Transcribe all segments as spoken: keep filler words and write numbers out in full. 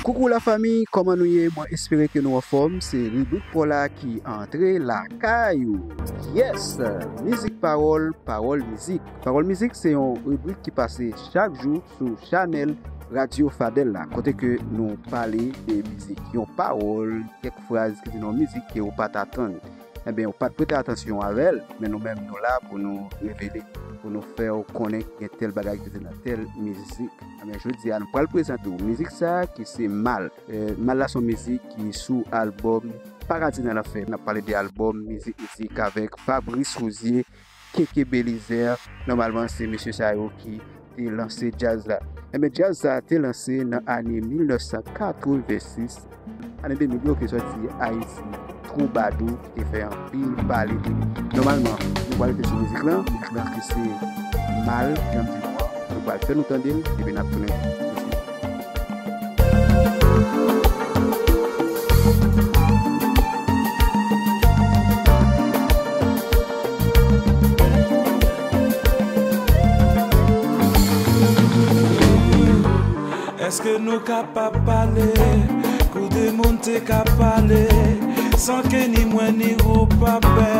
Koukou la fami, kòman nou ye? Mwen espere ke nou anfòm. Se ribrik pa w la ki antre lakay ou. Yes! Mizik pawòl, pawòl mizik. Pawòl mizik se yon ribrik ki pase chak jou sou chanèl Radyo Fadèl la, kote ke nou pale de mizik. Yon pawòl, kèk fraz ki te nan mizik ke ou pa t atann. Ebyen, ou pa t prete atansyon avè l, men nou menm nou la pou nou revele, pou nou fè w konnen gen tèl bagay ki te nan tèl mizik. Ebyen, jodi a, nou pral prezante w mizik sa a ki se Mal. Eh, Mal la se yon mizik ki sou albòm Paradi nan Lanfè. N ap pale de albòm mizik, mizik avèk Fabrice Rosier, Keke Belizaire. Nòmalman, se mesye sa yo ki te lanse djaz la. Ebyen, djaz sa a te lanse nan ane mil nèf san katrevensis. Ane de mil yo ki sòti Ayiti, Twoubadou, ki te fè anpil pale de li. Nòmalman, nou pral rete sou mizik lan. Mizik lan ki se Mal, jan m di nou an. Nou pral fè nou tande l, epi n ap tounen tousuit. Èske nou kapab pale kou de moun te ka pale san ke ni mwen ni ou pa pè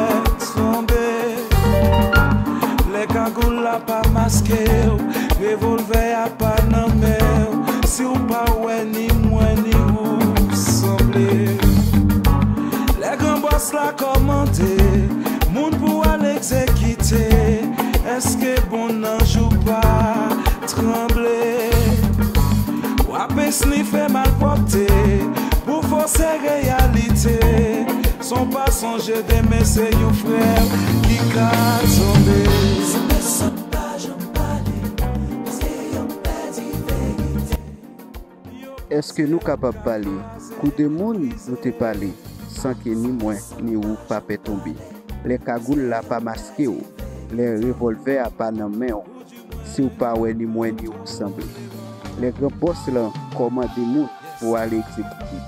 tonbe? Lè kagoul la pa maske w, revòlvè a pa nan men w, si w pa wè ni mwen ni ou sanble. Lè gran bòs la kòmande, moun pou al egzekite, èske bon nanj ou pa tranble? W ap esnife malpwòpte pou fòse reyalite. San w pa sonje demen se yon frè w ki ka tonbe. Sa pèsonn pa janm pale, se yon pèdi verite. Èske nou kapab pale kou de moun nou te pale san ke ni mwen ni ou pa pè tonbe? Lè kagoul la pa maske w, lè revòlvè a pa nan men w, si w pa wè ni mwen ni ou sanble. Lè gran bòs lan kòmande moun pou ale egzekite,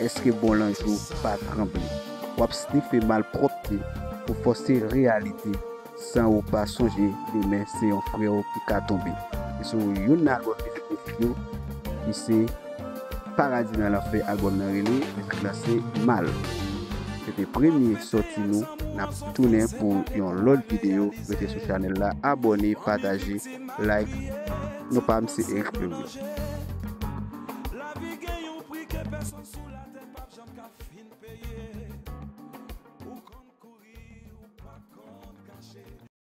èske bon nanj ou pa tranble? W ap snife malpwòpte pou fòse reyalite san ou pa sonje demen se yon frè w ki ka tonbe. Se sou youn nan albòm mizik mizik yo ki se Paradi nan Lanfè, albòm nan rele, mizik lan se Mal. Se te premye sòti nou. N ap tounen pou yon lòt videyo. Rete sou chanèl la, abòne, pataje, like. Non pa m se Eric Fleury.